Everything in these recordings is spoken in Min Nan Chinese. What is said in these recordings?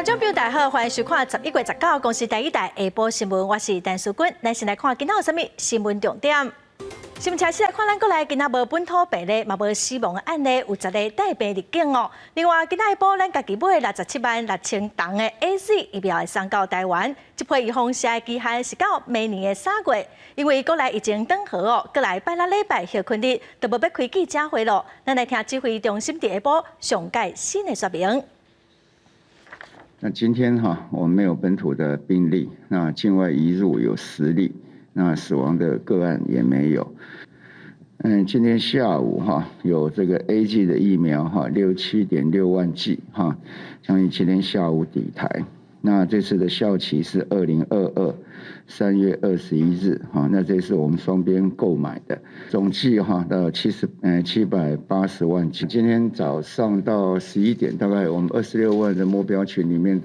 眾朋友大家好，歡迎收看11月19公視第一台下晡新聞，我是陳淑君。咱先來看今仔有啥物新聞重點。新聞開始來看，咱國內今仔無本土病例，嘛無死亡的案例，有十个帶病入境哦。另外，今仔下晡咱家己買67萬6千筒的 AZ 疫苗會送到台灣，這批預防射的期限是到明年的3月。因為國內疫情轉好哦，閣來拜六禮拜歇睏日，就無欲開記者會咯。咱來聽指揮中心佇下晡上蓋新的說明。那今天哈，我們沒有本土的病例，那境外移入有10例，那死亡的個案也沒有。今天下午哈有這個 AZ 的疫苗哈，67.6萬劑哈，將於今天下午抵台。那這次的效期是2022 3月21日哈，那這是我們雙邊購買的，總計哈到780萬劑。今天早上到11點，大概我們26萬的目標群裡面，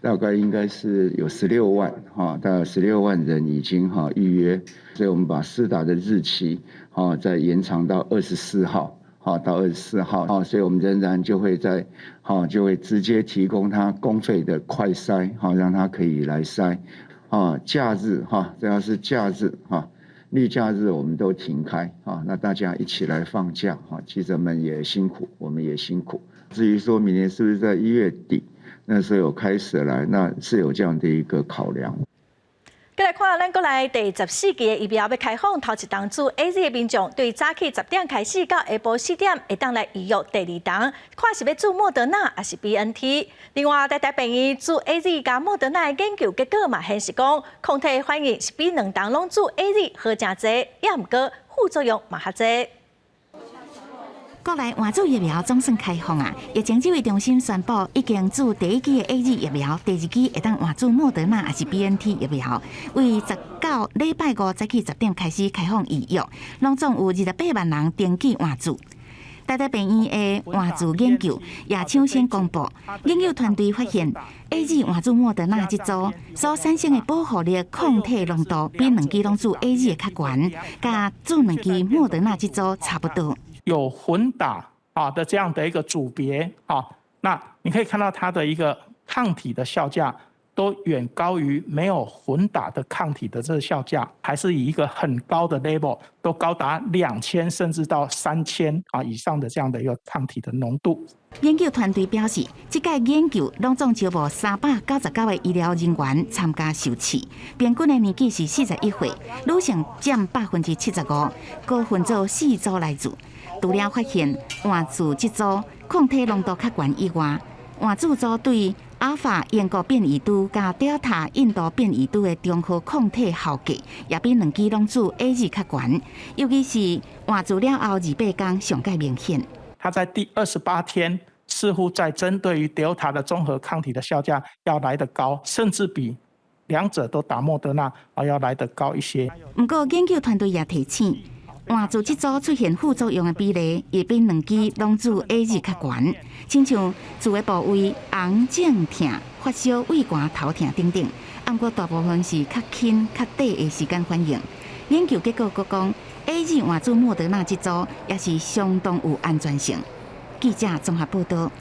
大概應該是有十六萬哈，大概十六萬人已經哈預約，所以我們把施打的日期哈再延長到二十四號，哈到二十四號，哈，所以我們仍然就會在哈就會直接提供他公費的快篩，哈，讓他可以來篩，啊，假日哈，只要是假日哈，例假日我們都停開，啊，那大家一起來放假，哈，記者們也辛苦，我們也辛苦。至於說明年是不是在1月底？那時候有開始來，那是有這樣的一個考量。閣來看，咱國內第14劑的疫苗欲開放，頭一筒注 AZ 的民眾，對早起10點開始到下晡4點，會當來預約第二筒，看是欲注莫德納抑是 BNT。另外，台大病院注 AZ 佮莫德納的研究結果嘛顯示講，抗體反應是比兩筒攏注 AZ 好誠濟，也毋過副作用嘛較濟。國內換注疫苗總算開放啊！疫情指揮中心宣布，已經注第一劑的 AZ 疫苗，第二劑會當換注莫德納抑是 BNT 疫苗。為19禮拜五早起10點開始開放預約，攏總有28萬人登記換注。台大病院的換注研究也搶先公布，研究團隊發現，AZ 換注莫德納這組所產生的保護力抗體濃度，比兩劑攏注 AZ 的較懸，佮注兩劑莫德納這組差不多。有混打啊的這樣的一個組別啊，那你可以看到它的一個抗體的效價都遠高於沒有混打的抗體的這個效價，還是以一個很高的 level，都高達2000甚至到3000啊以上的這樣的一個抗體的濃度。研究團隊表示，這屆研究攏總招募399個醫療人員參加受試，平均的年紀是41歲，女性佔75%，閣分做四組來注。除了發現換注這組抗體濃度較懸以外，換注組對阿爾法英國變異株佮德爾塔印度變異株的中和抗體效價，也比兩劑攏注 AZ 較懸，尤其是換注了後28天上蓋明顯。它在第28天似乎在針對於德爾塔的中和抗體的效價要來得高，甚至比兩者都打莫德納啊要來得高一些。毋過研究團隊也提醒，換注這組出現副作用的比例，會比兩劑攏注 AZ 較懸，親像注的部位紅腫疼、發燒、畏寒、頭痛等等。毋過大部分是較輕、較短的時間反應。研究結果閣講，AZ 換注莫德納這組也是相當有安全性。記者綜合報道。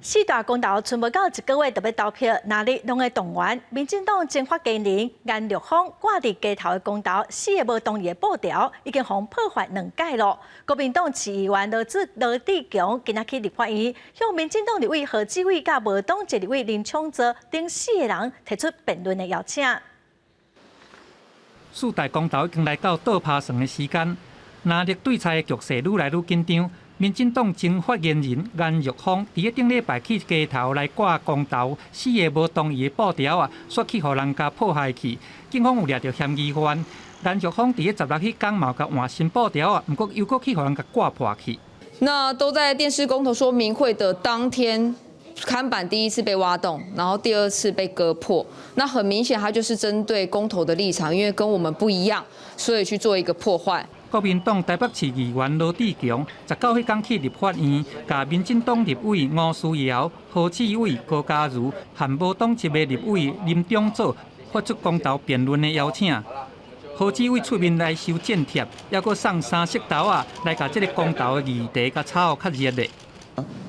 四大公投賰無夠一個月就欲投票，若日攏會動員。民進黨前發言人顏玉芳掛佇街頭的公投，四个無同意的布條已經予破壞兩擺囉。國民黨市議員羅智強今仔去立法院，向民進黨立委何志偉佮無黨籍立委林昶佐等四个人提出辯論的邀請。四大公投已經來到倒拍算的時間，藍綠對菜的局勢愈來愈緊張。民進黨前發言人顏玉芳佇咧頂禮拜去街頭來掛公投，四个無同意的布條啊，煞去予人共破壞去，警方有掠著嫌疑犯。顏玉芳佇咧16彼工嘛有共換新布條啊，毋過又閣去予人共掛破去。那都在電視公投說明會的當天，看板第一次被挖洞，然後第二次被割破。那很明顯，他就是針對公投的立場，因為跟我們不一樣，所以去做一個破壞。國民黨台北市議員羅智強19彼工去立法院，共民進黨立委吳思瑤、何志偉、高嘉瑜和無黨籍的立委林昶佐發出公投辯論的邀請。何志偉出面來收剪貼，猶閣送三色豆仔來共這个公投的議題共炒較熱咧。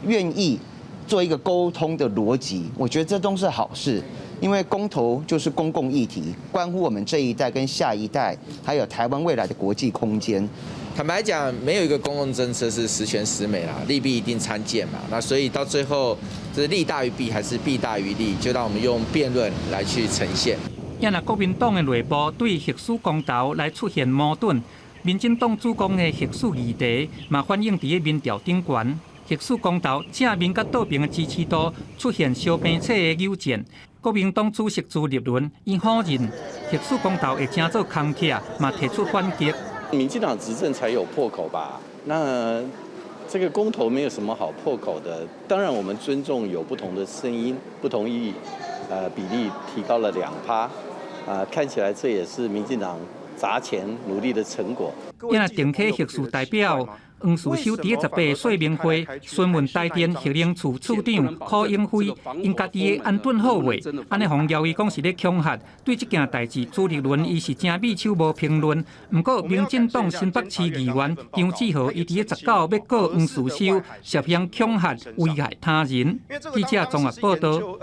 願意做一個溝通的邏輯，我覺得這都是好事，因為公投就是公共議題，關乎我們這一代跟下一代，還有台灣未來的國際空間。坦白講，沒有一個公共政策是十全十美啦，利弊一定參見嘛。那所以到最後，這利大於弊還是弊大於利，就讓我們用辯論來去呈現。也若國民黨的內部對核四公投來出現矛盾，民進黨主攻的核四議題嘛反映佇咧民調頂懸。核四公投正面佮倒爿的支持度出現相平勢的扭戰。國民黨主席朱立倫伊否認核四公投會成做空客，嘛提出反擊。民進黨執政才有破口吧？那這個公投沒有什麼好破口的。當然，我們尊重有不同的聲音，不同意，比例提高了2%，啊，看起來這也是民進黨砸錢努力的成果。也若重啟核四代表黃士修佇咧18說明會詢問台電核能處處長柯永輝，𪜶家己會安頓好未？按呢予人枵伊講是咧恐嚇。對這件代誌，朱立倫伊是誠覕手無評論。毋過，民進黨新北市議員張志豪伊佇咧19欲告黃士修涉嫌恐嚇危害他人。記者綜合報導。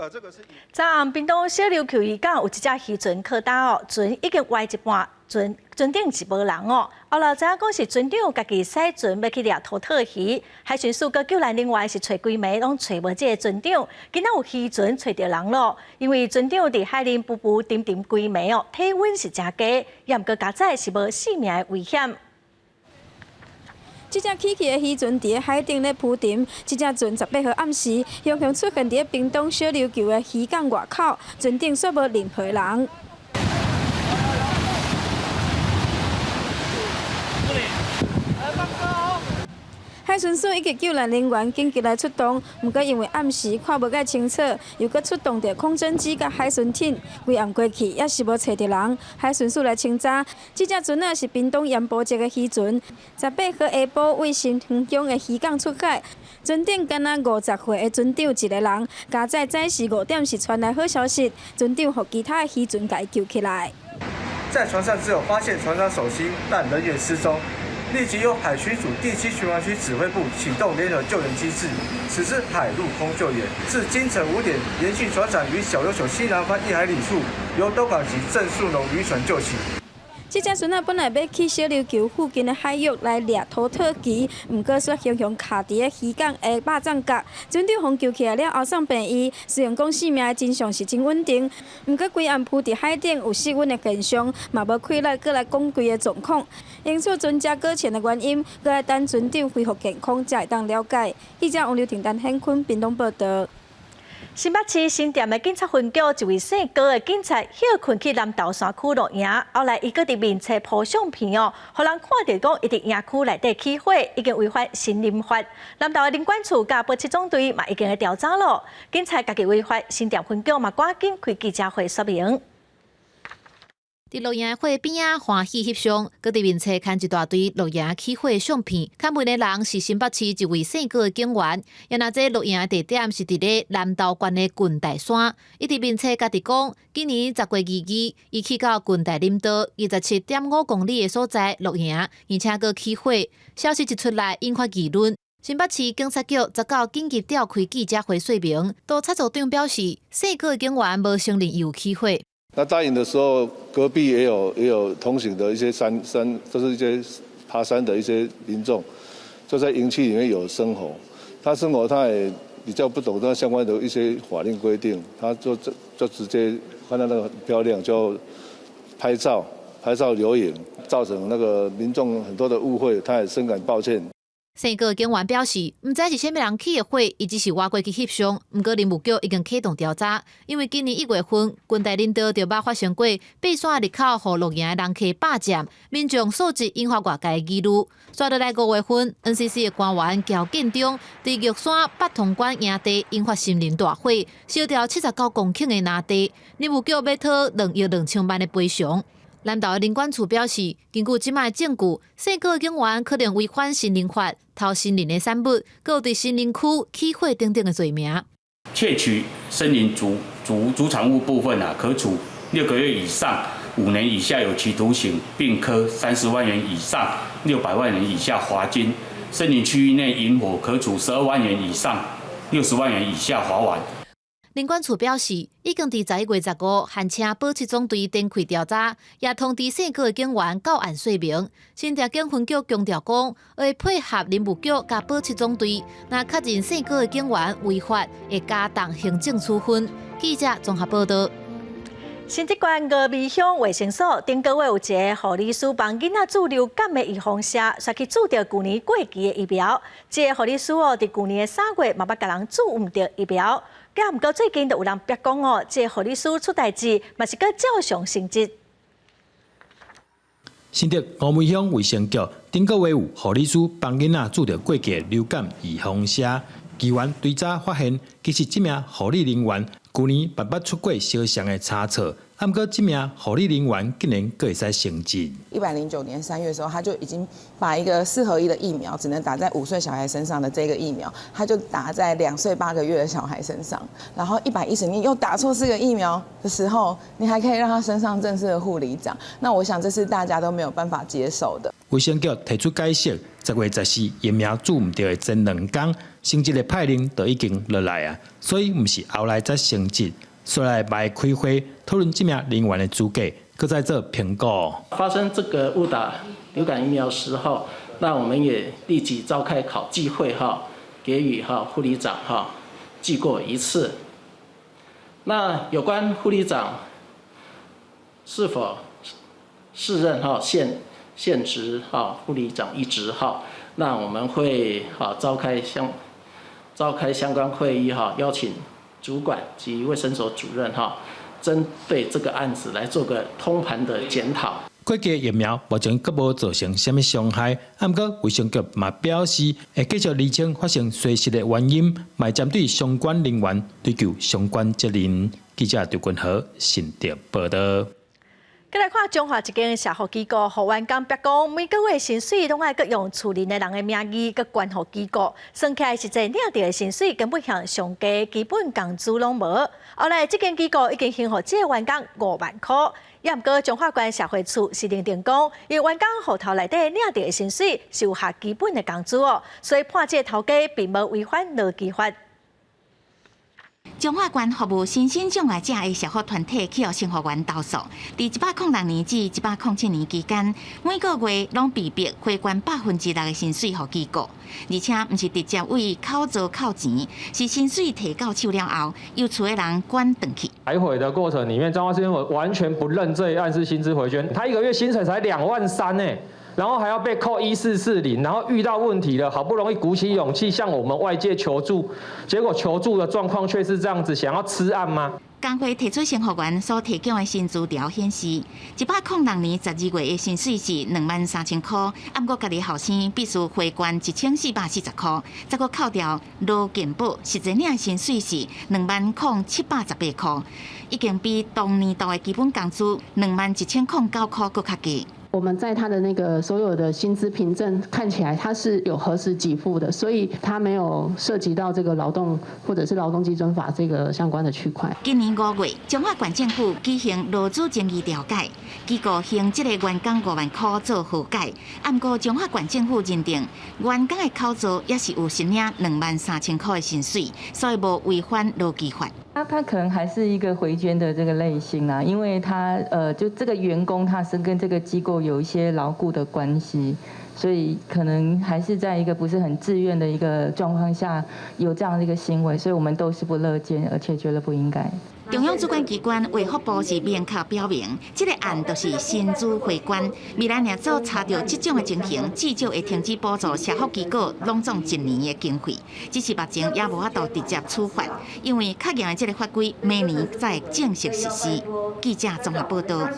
昨暗屏東小琉球漁港有一隻漁船靠礁哦，船已經歪一半。船船頂是無人哦，後來知影講是船長家己駛船欲去掠土特魚，海巡署佮救難人員是揣規暝攏揣無這个船長，今仔有漁船揣著人囉，因為船長佇海裡浮浮沉沉規暝哦，體溫是誠低，也毋過佳哉是無性命的危險。這隻起去的漁船佇咧海頂咧浮沉，這隻船18號暗時，雄雄出現佇咧屏東小琉球的漁港外口，船頂煞無任何人。海巡署以及救難人員緊急來出動，毋過因為暗時看無蓋清楚，又閣出動著空偵機佮海巡艇，規暗過去也是無揣著人。海巡署來清查，這隻船仔是屏東鹽埔籍的漁船，18號下晡為新興鄉的漁港出海，船頂敢若50歲的船長一个人。佳哉早時5點時傳來好消息，船長予其他的漁船共伊救起來。在船上只有發現船長手機，但人員失蹤。立即由海巡署第7巡防區指揮部啟動聯合救援機制，實施海陸空救援。至今晨5點，連續船長於小琉球西南方1海里處，由東港籍鄭樹龍漁船救起。這隻船仔本來欲去小琉球附近的海域來掠土特魚，毋過煞雄雄卡佇咧漁港的肉粽角。船長予救起來了後送病院，雖然講性命的真相是真穩定，毋過規暗浮佇海頂有失溫的現象，嘛無氣力閣來講規个狀況。因此，船隻擱淺的原因，閣愛等船長恢復健康才會當了解。記者王劉婷、陳顯坤屏東報導。新北市新店的警察分局一位姓高的警察歇睏去南投山區露營，後來伊閣佇面冊 po 相片哦，予人看著講伊佇營區內底起火，已經違反森林法。南投的林管處佮保七總隊嘛已經咧調查囉。警察家己違法，新店分局嘛趕緊開記者會說明。佇露營火邊仔歡喜翕相，閣佇面冊刊一大堆露營起火相片。崁門的人是新北市一位姓郭的警員。也若這露營的地點是佇咧南投縣的縷大山。伊佇面冊家己講，今年10月22，伊去到縷大林道27.5公里的所在露營，而且閣起火。消息一出來，引發議論。新北市警察局19緊急召開記者會說明，督察組長表示，姓郭的警員無承認有起火。那扎營的時候，隔壁也有同行的一些山山，就是一些爬山的一些民眾，就在營區裡面有生火。他生火，他也比較不懂得相關的一些法令規定，他就直接看到那個很漂亮就拍照，拍照留影，造成那個民眾很多的誤會，他也深感抱歉。姓郭警員表示，毋知是啥物人起的火，伊只是倚過去翕相。毋過林務局已經啟動調查，因為今年1月份，縷大林道就捌發生過爬山入口予露營的人客霸佔，民眾素質引發外界疑慮。煞落來5月份，NCC 的官員喬建中佇玉山八通關營地引發森林大火，燒掉79公頃的林地，林務局欲討2億2千萬的賠償。南投的林管處表示，根據這擺的證據，姓郭警員可能違反森林法、偷森林的產物，閣有佇森林區起火等等的罪名。竊取森林主產物部分啊，可處6個月以上5年以下有期徒刑，並科30萬元以上600萬元以下罰金。森林區域內引火，可處12萬元以上60萬元以下罰鍰。林管處表示，已經佇11月15函請保七總隊展開調查，也通知姓郭的警員到案說明。新竹警分局強調講，會配合林務局佮保七總隊，若確認姓郭的警員違法，會加重行政處分。記者綜合報道。新竹縣峨眉鄉衛生所頂個月有一个護理師幫囡仔注流感的預防射，煞去注著舊年過期的疫苗。這个護理師哦，佇舊年的3月嘛捌共人注毋著疫苗。毋過最近就有人逼講哦，這個護理師出代誌嘛是閣照常升職。新竹峨眉鄉衛生局頂個月有護理師幫囡仔注著過期的流感預防射，機關追查發現，其實這名護理人員舊年嘛捌出過相像的差錯，毋過這名護理人員竟然閣會使升職。 109年3月的時候，他就已經把一個4合1的疫苗，只能打在5歲小孩身上的這個疫苗，他就打在2歲8個月的小孩身上。然後110年又打錯四個疫苗的時候，你還可以讓他升上正式的護理長，那我想這是大家都沒有辦法接受的。衛生局提出解釋，10月14疫苗注毋著的前兩工，升職的派令就已經落來啊，所以毋是後來才升職。所以來開會討論這名人員的資格，閣再做評估。發生這個誤打流感疫苗時候，那我們也立即召開考紀會哈，給予哈護理長哈記過一次。那有關護理長是否適任哈現職哈護理長一職哈，那我們會哈召開相關會議哈，邀請主管及衛生所主任哈，針對這個案子來做個通盤的檢討。過期疫苗目前閣無造成啥物傷害，毋過衛生局嘛表示會繼續釐清發生疏失的原因，嘛針對相關人員追究相關責任。記者張君豪新竹報道。閣來看彰化一間社福機構，予員工逼講，每個月薪水攏愛閣用厝鄰的人的名義閣捐予機構，算起來實際領著的薪水根本向上低基本工資攏無。後來這間機構已經還予這个員工5萬箍，也毋過彰化縣社會處是認定講，因為員工戶頭內底領著的薪水是有合基本的工資哦，所以判這个頭家並無違反勞基法。彰化縣服務身心障礙者的社福團體去予生活員投訴，佇106年至107年期間，每個月攏被迫回捐6%的薪水予機構，而且毋是直接對口座扣錢，是薪水提到手了後，由厝的人捐轉去。來回的過程裡面，彰化市政府完全不認這一案是薪資回捐，他一個月薪水才2萬3呢。然後還要被扣1440，然後遇到問題了，好不容易鼓起勇氣向我們外界求助，結果求助的狀況卻是這樣子，想要吃案嗎？工會提出生活員所提供的薪資條顯示，106年12月的薪水是23,000箍，毋過家己後生必須回捐1440箍，再閣扣掉勞健保，實際領的薪水是20,718箍，已經比當年度的基本工資21,009箍閣較低。我們在他的那個所有的薪資憑證看起來，他是有核實給付的，所以他沒有涉及到這個勞動或者是勞動基準法這個相關的區塊。今年5月，彰化縣政府舉行勞資爭議調解，機構還這個員工5萬箍做和解。毋過彰化縣政府認定員工的口座也是有實領23,000箍的薪水，所以無違反勞基法。那他可能還是一個回捐的這個類型啦，因為他就這個員工他是跟這個機構有一些牢固的關係，所以可能還是在一個不是很自願的一個狀況下有這樣的一個行為，所以我們都是不樂見，而且覺得不應該。中央主管機關衛福部是明確表明，這個案就是薪資回捐。未來若做查著這種的情形，至少會停止補助社福機構攏總一年的經費。只是目前也無法度直接處罰，因為較嚴的這個法規明年才會正式實施。記者綜合報道。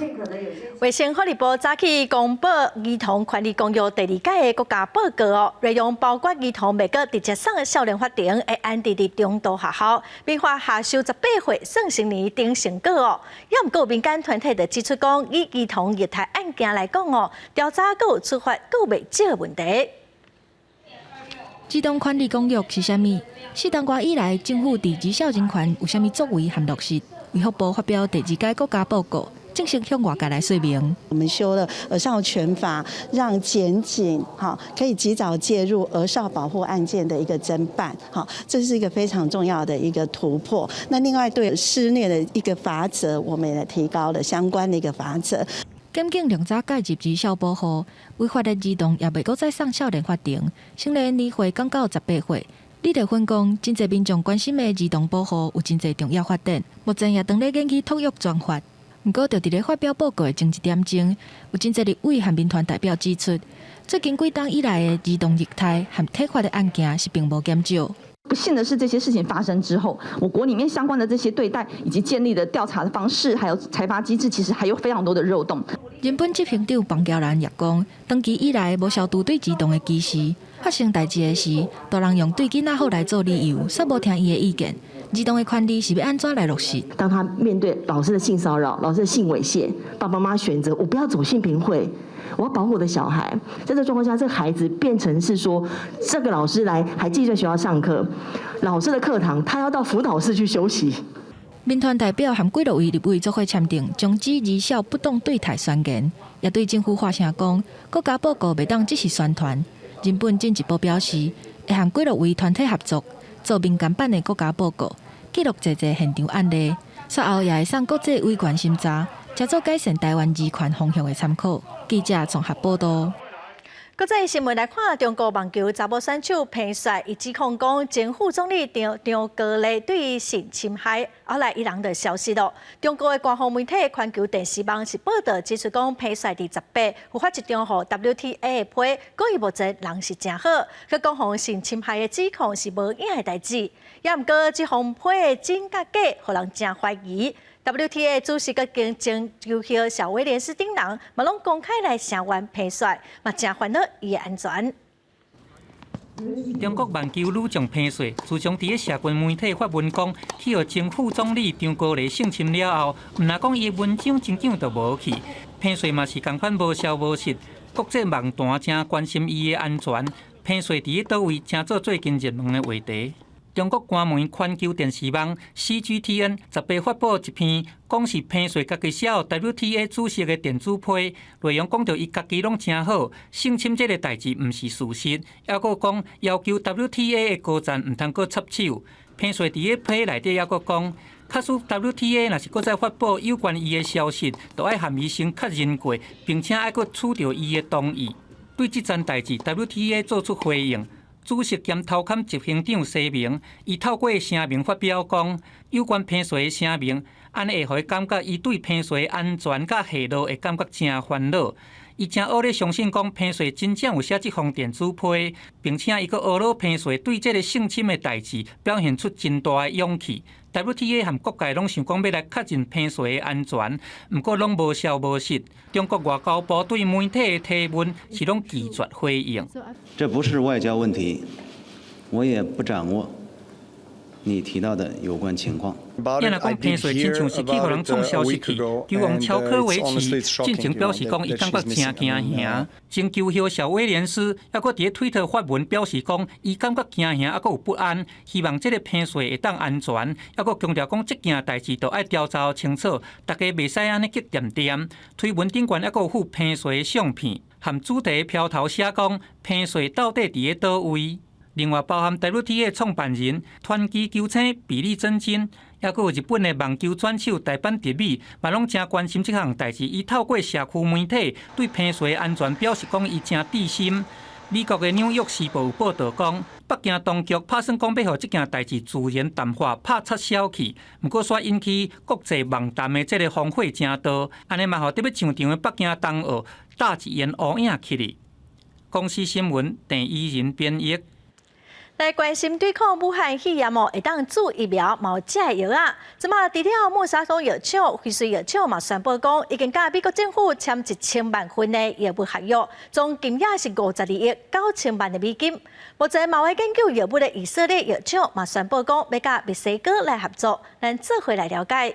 衛生福利部早起公布兒童權利公約第二屆的國家報告哦，內容包括兒童袂閣直接送去少年法庭，會安置佇中途學校，並發下修18歲算成年等成果哦。也毋過民間團體就指出講，以兒童虐待案件來講哦，調查閣有處罰閣袂少問題。兒童權利公約是啥物？四冬外以來，政府佇兒少人權有啥物作為和落實？衛福部發表第二屆國家報告，正式向外界來說明。我們修了兒少權法，讓檢警哈可以及早介入兒少保護案件的一個偵辦，好，這是一個非常重要的一個突破。那另外對施虐的一個罰則，我們也提高了相關的一個罰則。檢警量早介入兒少保護，違法的兒童也袂閣再送少年法庭。成立年歲降到18歲。李麗芬講，真濟民眾關心的兒童保護有真濟重要發展，目前也當咧研擬托育專法。毋過，就佇咧發表報告的前一點鐘，有真濟立委和民團代表指出，最近幾冬以來的兒童虐待和體罰的案件是並無減少。不幸的是，這些事情發生之後，我國裡面相關的這些對待以及建立的調查的方式，還有裁罰機制，其實還有非常多的漏洞。人本執行長彭嬌蘭也講，長期以來無消除對兒童的歧視，發生代誌的時，大人用對囡仔好來做理由，煞無聽伊的意見。兒童的權利是欲按怎來落實？當他面對老師的性騷擾、老師的性猥褻，爸爸媽媽選擇我不要走性平會。我要保護我的小孩，在這狀況下，這個孩子變成是說，這個老師來還繼續在學校上課，老師的課堂他要到輔導室去休息。民團代表和幾落位立委做伙簽訂終止兒少不當對待宣言，也對政府發聲講，國家報告袂當只是宣傳。人本進一步表示，會和幾落位團體合作，做民間版的國家報告，記錄濟濟現場案例，煞後也會送國際委員審查。才做改善台灣兒權方向的參考。記者綜合報道。國際新聞來看，中國網球查某選手彭帥，伊指控講前副總理張張高麗對伊性侵害，後來伊人就消失囉。中國的官方媒體環球電視網是報道指出講，彭帥佇18有發一張予 WTA 的批，講伊目前人是誠好，閣講予性侵害的指控是無影的代誌。也毋過，這封批的真佮假，予人誠懷疑。WTA 主席佮前球后小威廉斯等人，嘛攏公開來聲援彭帥，嘛誠煩惱伊的安全。中國網球女將彭帥，自從佇咧社群媒體發文講，去予前副總理張高麗性侵了後，毋但講伊的文章真久就無去。彭帥嘛是仝款無消無息，國際網壇誠關心伊的安全。彭帥佇咧佗位，成做最近熱門的話題。中國官媒環球電視網 CGTN 18發布一篇，講是彭帥家己寫予 WTA 主席的電子批，內容講著伊家己攏誠好，性侵這个代誌毋是事實，猶閣講要求 WTA 的高層毋通閣插手。彭帥佇咧批內底猶閣講，假使 WTA 若是閣再發布有關伊的消息，就愛和伊先確認過，並且愛閣取著伊的同意。對這樁代誌，WTA 做出回應。主席兼頭殼執行長聲明，伊透過聲明發表講，有關彭帥的聲明，按呢會予伊感覺伊對彭帥安全佮下落會感覺誠煩惱。伊誠學咧相信講彭帥真正有寫這封電子批，並且伊閣呵咾彭帥對這个性侵的代誌表現出真大的勇氣。WTA 和各界攏想講欲來確認彭帥的安全，毋過攏無消無息。中國外交部對媒體的提問是攏拒絕回應。這不是外交問題，我也不掌握你提到的有關情況。也若講彭帥親像是去予人創消失去，球王喬科維奇進前表示講，伊感覺誠驚嚇。前球后小威廉斯猶閣佇咧推特發文表示講，伊感覺驚嚇，猶閣有不安，希望這个彭帥會當安全，猶閣強調講，這件代誌著愛調查清楚，大家袂使按呢激恬恬。推文頂懸猶閣有附彭帥的相片，含主題標頭寫講彭帥到底佇咧佗位。另外，包含 WTA 創辦人、傳奇球星比利真金，猶閣有日本的網球選手大坂直美，嘛攏誠關心這項代誌。伊透過社區媒體對彭帥安全表示講，伊誠擔心。美國的紐約時報有報道講，北京當局拍算講欲予這件代誌自然淡化，拍擦消去。毋過，煞引起國際網站的這个烽火誠大，按呢嘛予佇欲上場的北京冬奧罩一層烏影去哩。公視新聞鄭怡仁編譯。來關心對抗武漢肺炎哦，會當注疫苗，嘛有這藥仔。這馬除了默沙東藥廠、輝瑞藥廠嘛宣布講，已經佮美國政府簽1000萬份的藥物合約，總金額是52億9000萬的美金。目前嘛有研究藥物的以色列藥廠嘛宣布講，欲佮墨西哥來合作，咱做伙來了解。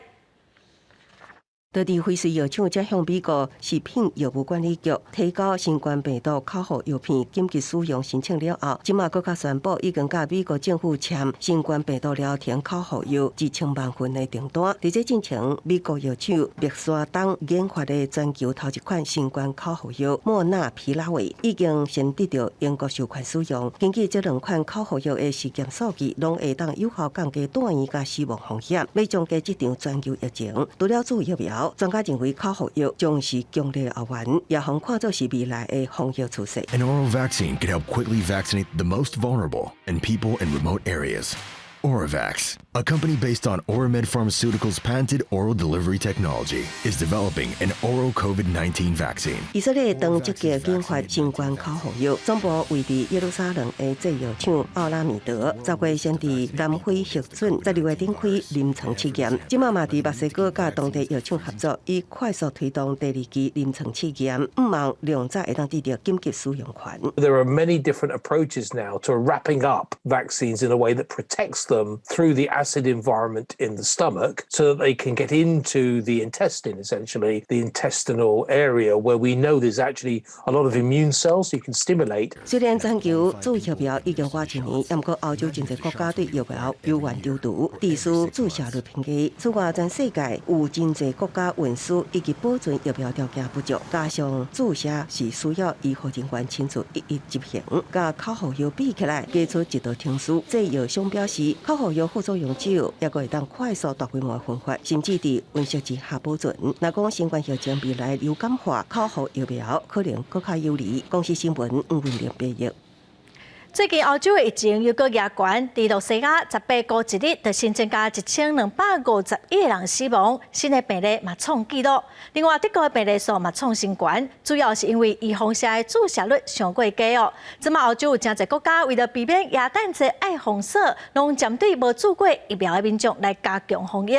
就佇輝瑞藥廠才向美國食品藥物管理局提交新冠病毒口服藥片緊急使用申請了後，這馬閣較宣布已經佮美國政府簽新冠病毒療程口服藥1000萬份的訂單。佇這進前，美國藥廠默沙東研發的全球頭一款新冠口服藥莫納皮拉韋已經先得到英國授權使用。根據這兩款口服藥的實驗數據，攏會當有效降低住院佮死亡風險，欲終結這場全球疫情。除了注疫苗，專家認為口服藥將是強力後援，也予看做是未來的防疫趨勢。 An oral vaccine could help quickly vaccinate the most vulnerable and people in remote areas. Oravax, a company based on Oramed Pharmaceuticals' patented oral delivery technology, is developing an oral COVID-19 vaccine. 以色列正積極研發新冠口服藥，總部位佇耶路撒冷的製藥廠奧拉米德，10月先佇南非核准，12月頂開臨床試驗，這馬嘛佇墨西哥佮當地藥廠合作，以快速推動第二期臨床試驗，向望量早會當得著緊急使用權。 There are many different approaches now to wrapping up vaccines in a way that protects them through the acid environment in the stomach so that they can get into the intestine, essentially, the intestinal area where we know there's actually a lot of immune cells you can stimulate. 雖然全球注疫苗已經過一年，毋過歐洲真濟國家對疫苗猶原猶豫，致使注射率偏低。此外，全世界有真濟國家運輸以及保存疫苗條件不足，加上注射是需要醫護人員親自一一執行，佮口服藥比起來，加出一道程序。製藥商表示，口服藥副作用少，猶閣會當快速大規模分發，甚至佇溫室之下保存。若講新冠疫情未來流感化，口服疫苗可能閣較有利。公視新聞吳文玲編譯。最近歐洲的疫情又閣加懸，佇露西亞18號一日就新增加1251個人死亡，新的病例嘛創紀錄。另外，德國的病例數嘛創新懸，主要是因為預防射的注射率傷過低哦。這馬歐洲有誠濟國家為著避免耶誕節愛封鎖，攏針對無注過疫苗的民眾來加強防疫。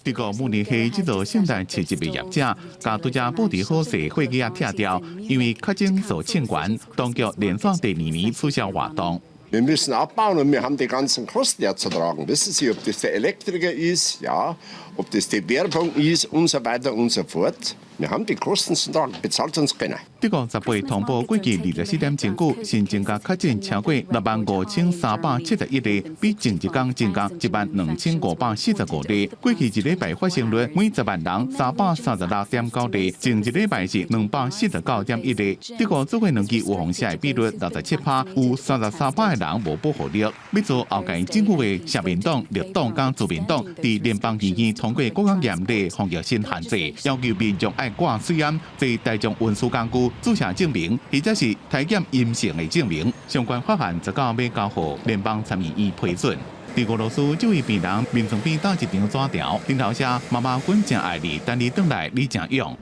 德國慕尼黑這座聖誕市集的業者，共拄才布置好勢貨機仔拆掉，因為確診數衝懸，當局連續第二年取消活動。 Wir müssen abbauen und wir haben die ganzen Kosten ja zu tragen. Wissen Sie, ob das der Elektriker ist, ja, ob das die Werbung ist und so weiter und so fort. Wir haben die Kosten zu tragen, bezahlt uns keiner. 德國18通報過去24點鐘久新增加確診超過65,371例，比前一工增加12,545例。過去一禮拜發生率每10萬人336.9例，前一禮拜是249.1例。德國注過兩劑預防射的比率67%，有33%的人無保護力。欲做後屆政府的社民黨、綠黨佮自民黨，佇聯邦議院通過閣較嚴厲防疫新限制，要求民眾愛掛喙罨、坐大眾運輸工具、注射證明，或者是體檢陰性的證明。相關法案十九欲交予聯邦參議院批准。佇俄羅斯，這位病人眠床邊搭一張紙條，頂頭寫媽媽，阮誠愛你，等你轉來，你誠勇。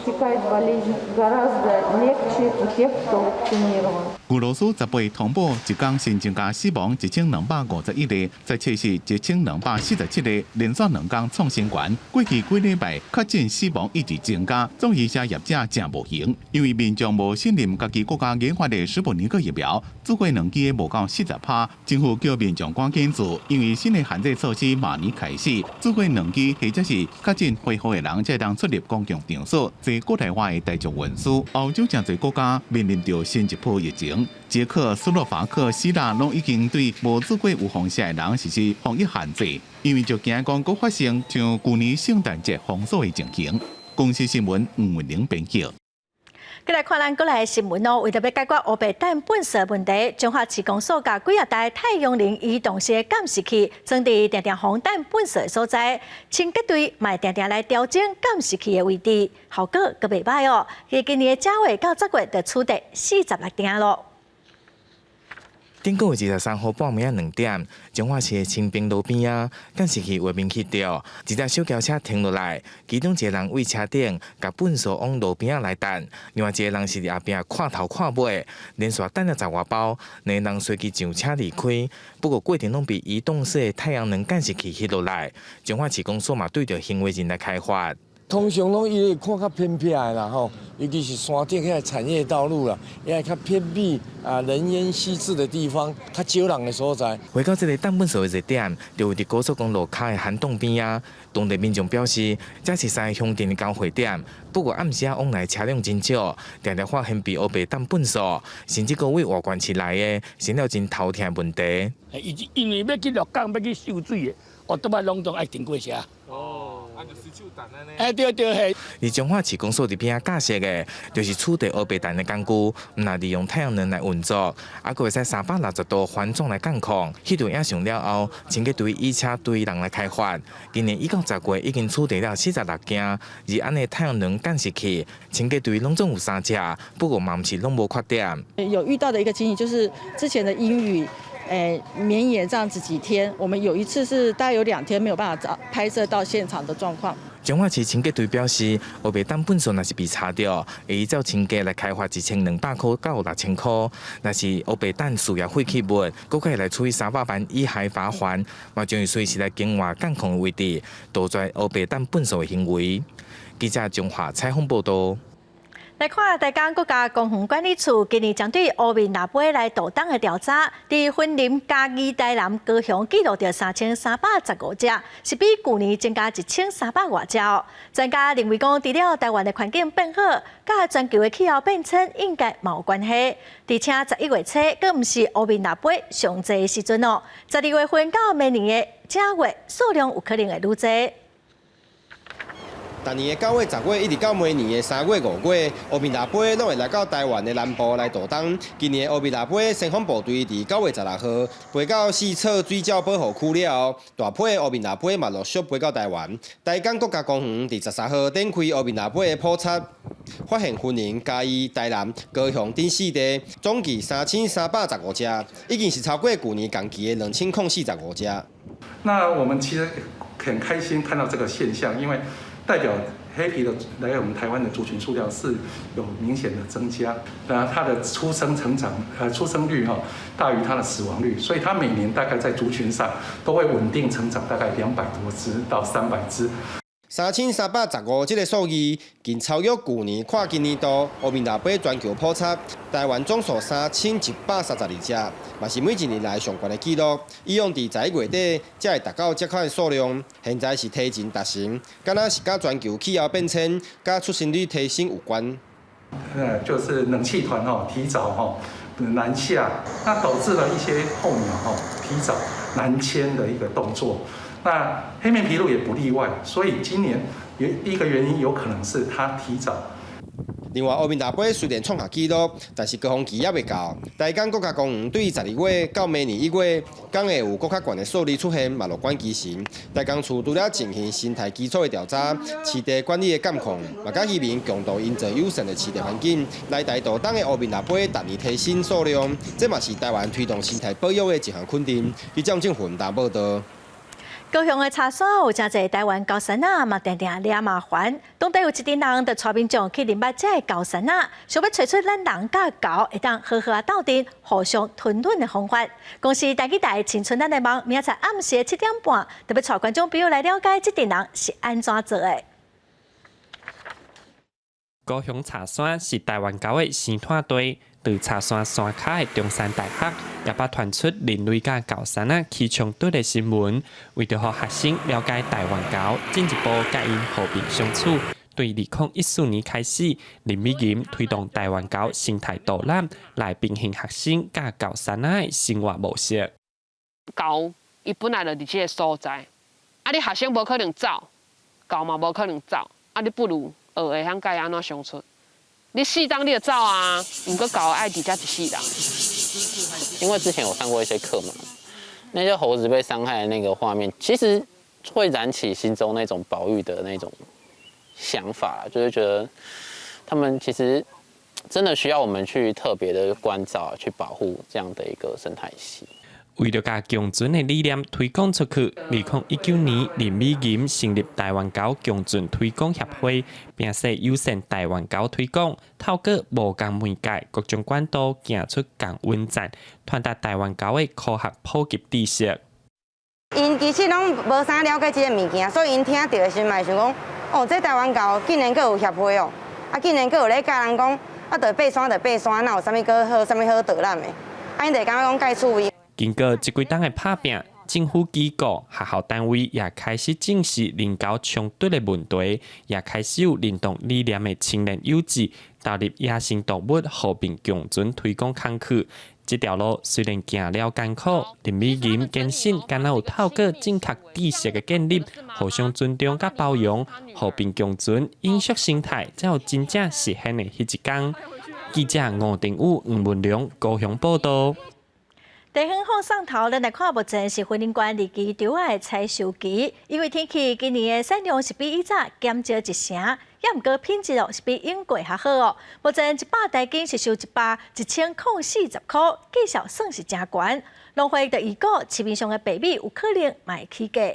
俄羅斯18通報一工新增加死亡1251例，17是1247例，連續兩工創新懸。過去幾禮拜確診死亡一直增加，總醫生業者誠無閒，因為民眾無信任家己國家研發的斯普尼克疫苗，注過兩劑的無夠40%。政府叫民眾趕緊注，因為新的限制措施明年開始，注過兩劑或者是確診恢復的人才會當出入公共場所，坐國內外的大眾運輸。歐洲誠濟國家面臨著新一波疫情。捷克、斯洛伐克、希臘攏已經對無注過預防射的人實施防疫限制，因為就驚講閣發生像舊年聖誕節封鎖的情形。公視新聞吳文玲編輯。繼來看咱國內的新聞哦，為著欲解決烏白擲糞埽問題，彰化市公所共幾若台太陽能移動式的監視器，裝佇定定予人擲糞埽的所在，清潔隊嘛會定定來調整監視器的位置，效果閣袂䆀哦。今年的正月到10月就取締46鼎囉。頂個月23號半暝仔2點，彰化市的清平路邊仔，監視器畫面翕著，一台小轎車停落來，其中一個人對車頂共糞埽往路邊仔來擲，另外一個人是佇後壁看頭看尾，連續擲了10外包，兩个人隨即上車離開。不過過程攏被移動式的太陽能監視器翕落來，彰化市公所嘛對著行為人來開罰。通常攏伊會看較偏僻的啦吼，尤其是山頂遐產業道路啦，也較偏僻啊，人煙稀少的地方，較少人的所在。回到這个抌糞埽的熱點，就佇高速公路跤的涵洞邊仔，當地民眾表示，這是三个鄉鎮的交匯點。不過暗時仔往來車輛真少，定定發現被烏白抌糞埽，甚至閣對外縣市來的，成了真頭疼問題。伊因為欲去鹿港，欲去秀水的，哦，都擺攏總愛停過遮。哦，啊，就隨手擲按呢。欸，對對係。而彰化市公所佇邊仔架設的，就是取締烏白蛋的工具，毋但利用太陽能來運作，啊，閣會使360度翻轉來監控。彼段影像了後，清潔隊以車隊人來開罰。今年一到10月已經取締了46件，而按呢太陽能監視器，清潔隊攏總有三隻，不過嘛毋是攏無缺點。有遇到的一個情形，就是之前的陰雨。欸，綿延這樣子幾天，我們有一次是大概有2天沒有辦法找拍攝到現場的狀況。彰化市清潔隊表示，烏白抌糞埽若是被查著，會依照清價來開罰1200塊到6000塊。若是烏白抌事業廢棄物，閣會來處以300萬以下罰鍰，嘛將會隨時來更換監控的位置，杜絕烏白抌糞埽的行為。記者彰化採訪報導。來看台江國家公園管理處今年針對烏面蜊蜊來渡冬的調查，佇雲林、嘉義、台南、高雄記錄著3315隻，是比舊年增加1300外隻。專家認為講，除了台灣的環境變好，佮全球的氣候變遷應該嘛有關係。而且11月初，閣毋是烏面蜊蜊上濟的時陣哦。12月份到明年的正月，數量有可能會愈濟。逐年的9月、10月一直到明年的3月、5月，烏面蜊蜊攏會來到台灣的南部來渡冬。今年烏面蜊蜊先鋒部隊佇9月16號飛到四草水鳥保護區了後，大批烏面蜊蜊嘛陸續飛到台灣。台江國家公園佇13號展開烏面蜊蜊的普查，發現雲林、嘉義、台南、高雄等四地總計3315隻，已經是超過舊年同期的2045隻。那我們其實很開心看到這個現象，因為代表黑皮的來我們台灣的族群數量是有明顯的增加，那它的出生成長，出生率哈大於它的死亡率，所以它每年大概在族群上都會穩定成長大概200多隻到300隻。 3315這个數字，近超越舊年跨今年度烏面蜊蜊全球普查，台灣總數3132隻，嘛是每一年來上懸的紀錄。以往佇11月底才會達到這款數量，現在是提前達成，敢若是佮全球氣候變遷、佮出生率提升有關。就是冷氣團吼提早吼南下，那導致了一些候鳥吼提早南遷的一個動作。那黑面琵鷺也不例外，所以今年有一個原因，有可能是它提早。另外，烏面蜊蜊雖然創下紀錄，但是高峰期猶未到。台江國家公園對12月到明年1月，敢會有閣較懸的數字出現，嘛樂觀其成。台江處除了進行生態基礎的調查、棲地管理的監控，嘛佮漁民共同營造友善的棲地環境，來帶動當的烏面蜊蜊逐年提升數量。這嘛是台灣推動生態保育的一項肯定。記者鄭雲達報導。高雄的柴山有誠濟台灣猴山仔，嘛定定惹麻煩。當地有一陣人就帶民眾去認捌這个猴山仔，想欲揣出咱人佮猴會當好好仔鬥陣，互相吞忍的方法。公視台語台青春咱的夢，明仔載暗時7點半，特別帶觀眾朋友來了解這陣人是按怎做的。高雄柴山是台灣猴的生態地。佇柴山山跤的中山大學，也捌傳出人類佮猴山仔起衝突的新聞。為著予學生了解台灣猴，進一步佮𪜶和平相處，對2014年開始，林美吟推動台灣猴生態導覽，來平衡學生佮猴山仔的生活模式。猴伊本來就佇這个所在，啊，你學生無可能走，猴嘛無可能走，啊，你不如學會曉佮伊按怎相處。你適當你就走啊，毋過猴愛佇遮一世人。因為之前有上過一些課嘛，那些猴子被傷害的那個畫面，其實會燃起心中那種保育的那種想法，就是覺得他們其實真的需要我們去特別的關照、去保護這樣的一個生態系。為著共共存的理念推廣出去，2019年林美吟成立台灣猴共存推廣協會，並說友善台灣猴推廣，透過無仝媒介、各種管道行出降溫站，傳達台灣猴的科學普及知識。𪜶其實攏無啥了解這个物件，所以𪜶聽著的時嘛會想講，哦，這台灣猴竟然閣有協會哦，啊，竟然閣有咧教人講，啊，著爬山就爬山，哪有啥物閣好，啥物好導覽的？啊，𪜶就感覺講蓋趣味。經過這幾冬的拍拚，政府機構、學校單位也開始正視人猴衝突的問題，也開始有認同理念的青年有志投入野生動物和平共存推廣工作。這條路雖然行了艱苦，林美吟堅信，敢若有透過正確知識的建立，互相尊重佮包容，和平共存，永續生態，才有真正實現的彼一天。記者吳定宇、黃文良高雄報道。地方放送頭，咱來看目前是雲林縣二期稻仔的採收期，因為天氣今年的產量是比以早減少一成，也毋過品質哦是比往過較好哦。目前100台斤是收11040塊，價數算是誠懸。農會就預估市面上的白米有可能嘛會起價。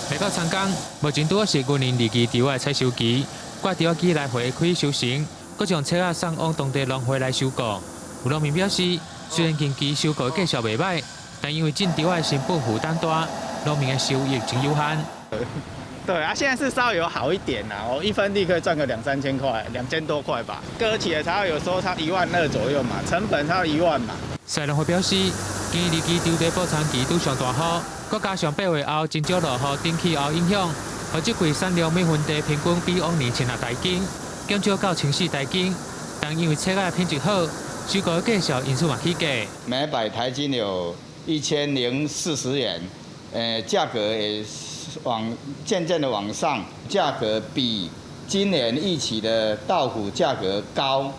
來到田間，目前拄好是雲林二期稻仔的採收期，掛稻仔機來回開收成，閣將車仔送往當地農會來收割。有農民表示，雖然近期收割的價數袂䆀，但因為種稻仔的成本負擔大，農民的收益真有限。對啊，現在是稍微有好一點啦，我一分地可以賺個兩三千塊，2000多塊吧，割起來差有時候差1.2萬左右嘛，成本差1萬嘛。賽農會表示，今年二期稻地播種期拄上大雨，閣加上8月後真少落雨，等氣候影響，予這季產量每分地平均比往年16台斤，減少到14台斤。但因為車仔的品質好，收割的價數因此嘛起價。每百台斤有1040元，價格也往漸漸的往上，價格比今年預期的稻穀價格高，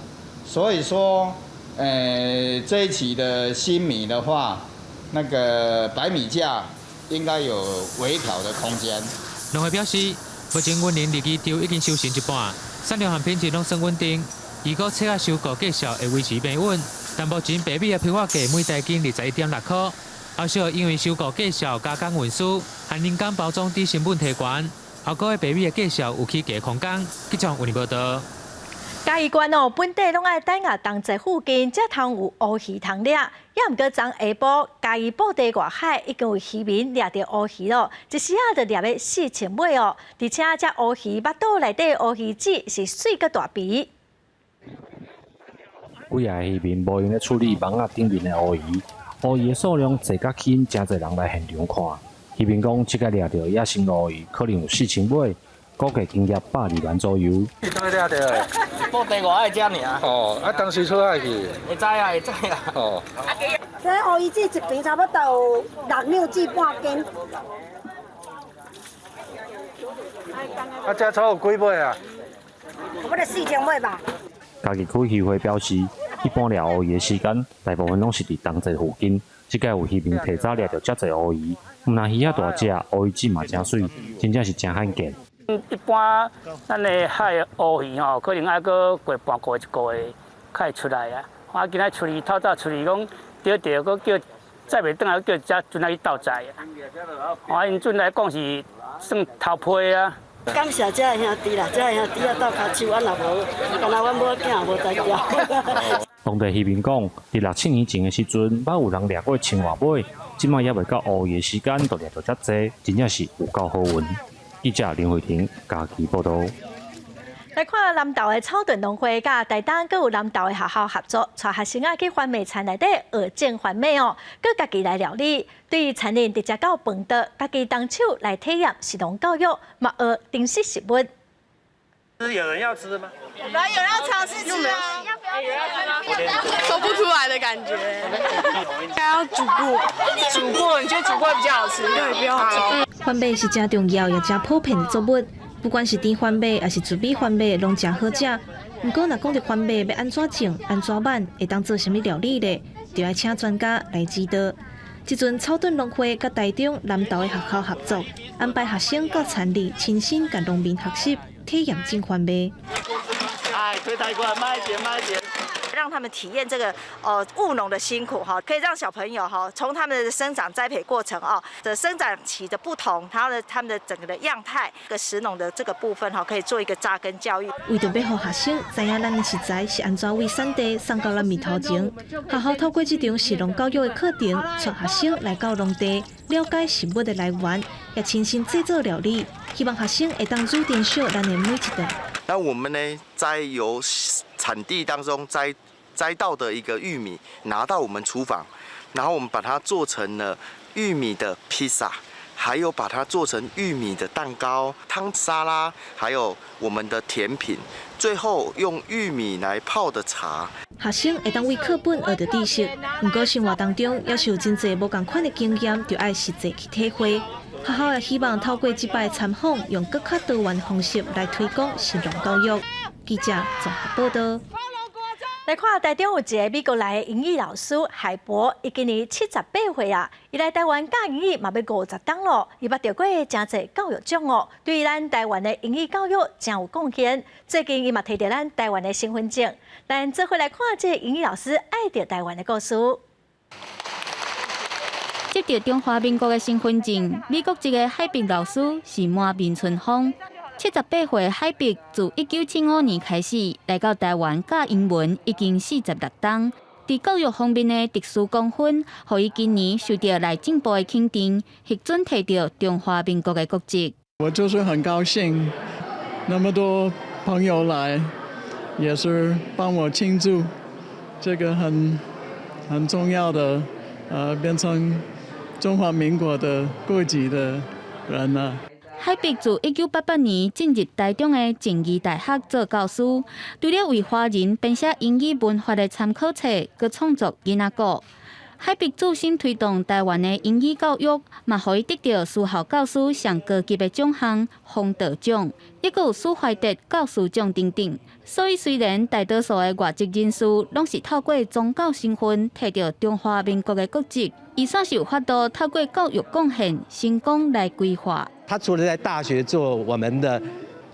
所以說，這一期的新米的話，那個白米價應該有微調的空間。農會表示，目前雲林二期稻已經收成一半，產量和品質攏算穩定。預估車仔收割價數會維持平穩，但目前白米的批發價每台斤21.6塊。後續因為收割價數、加工運輸和人工包裝等成本提懸，後個月白米的價數有起價空間。記者為您報道。嘉義縣哦，本地攏愛等啊，冬節附近才通有烏魚通掠，也毋過昨下晡嘉義布袋外海已經有漁民掠著烏魚咯，一時仔就掠欲4000尾哦，而且這烏魚腹肚內底烏魚籽是媠閣大肥。幾个漁民無閒咧處理網仔頂面的烏魚，烏魚的數量濟甲吸引誠濟人來現場看。漁民講，這擺掠著野生烏魚可能有4000尾，估計經業120萬左右。佇佗掠著的？布袋外海遮爾。哦，啊，當時出海去？會知啊，會知啊。哦。這烏魚子一坪差不多有6兩至半斤。啊，這草有幾尾啊？差不多4000尾吧。嘉義區漁會表示，一般掠烏魚的時間，大部分攏是佇冬節附近。這擺有漁民提早掠著遮濟烏魚，毋但魚仔大隻，烏魚子嘛誠媠，真正是誠罕見。一般咱的海的烏魚吼，可能愛閣過半個月一個月才會出來啊。啊，今仔出去透早出去講，釣著閣叫載袂轉來，叫遮陣仔去鬥載啊。啊，𪜶陣來講是算頭批啊。感謝遮的兄弟啦，遮的兄弟仔鬥跤手，啊若無，敢若阮某囝無才調。當地漁民講，佇六七年前的時陣，捌有人掠過千外尾，這擺猶未到烏魚的時間，就掠著遮濟，真正是有夠好運。記者林慧婷嘉義報導。來看南投的草屯農會佮台東閣有南投的學校合作，帶學生仔去番麥田內底學種番麥哦，閣家己來料理。對於田裡直接到飯桌，家己動手來體驗食農教育，嘛學珍惜食物。有人要吃嗎？有人要嘗試吃啊！說不出來的感覺。應該要煮過，煮過，你覺得煮過比較好吃？對，比較好吃。番麥是誠重要也誠普遍的作物，不管是甜番麥抑是糯米番麥，攏誠好食。毋過，若講著番麥欲按怎種、按怎挽，會當做啥物料理咧，就愛請專家來指導。這陣草屯農會佮台中南投的學校合作，安排學生到田裡親身共農民學習體驗種番麥。哎，推太過來，慢一點，慢一點。讓他們體驗這個務農的辛苦哈，可以讓小朋友哈從他們的生長栽培過程哦的生長期的不同，然後呢他們的整個的樣態，個食農的這個部分哈，可以做一個扎根教育。為著欲予學生知影咱的食材是按怎為產地送到咱面頭前，學校透過這場食農教育的課程，帶學生來到農地了解食物的來源，也親身製作料理，希望學生會當愈珍惜咱的每一頓。那我們呢，在由產地當中摘到的一個玉米，拿到我們廚房，然後我們把它做成了玉米的披薩，還有把它做成玉米的蛋糕、湯沙拉，還有我們的甜品，最後用玉米來泡的茶。學生會當為課本學著知識，毋過生活當中也是有真濟無仝款的經驗，著愛實際去體會。學校也希望透過這擺參訪，用閣較多元方式來推廣食農教育。記者綜合報道。來看台中有一个美國來的英語老師海博，伊今年78歲啊，伊來台灣教英語嘛欲50冬囉，伊捌得過誠濟教育獎哦，對咱台灣的英語教育誠有貢獻。最近伊嘛提著咱台灣的身份證，咱做伙來看這个英語老師愛著台灣的故事。接著中華民國的身份證，美國籍的海碧老師是滿面春風。78歲海碧自1975年開始來到台灣教英文，已經46冬。佇教育方面的特殊功勳，予伊今年受著內政部的肯定，核准提著中華民國的國籍。我就是很高興，那麼多朋友來，也是幫我慶祝這個很重要的，變成中華民國的國籍的人了。海碧自1988年進入台中的靜宜大學做教師，除了為華人編寫英語文法的參考冊，閣創作囡仔鼓。海碧注心推動台灣的英語教育，嘛予伊得著私校教師上高級的獎項弘道獎，抑閣有史懷哲教師獎等等。所以雖然大多數的外籍人士攏是透過宗教身份提著中華民國的國籍，伊煞是有法度透過教育貢獻成功來歸化。他除了在大學做我們的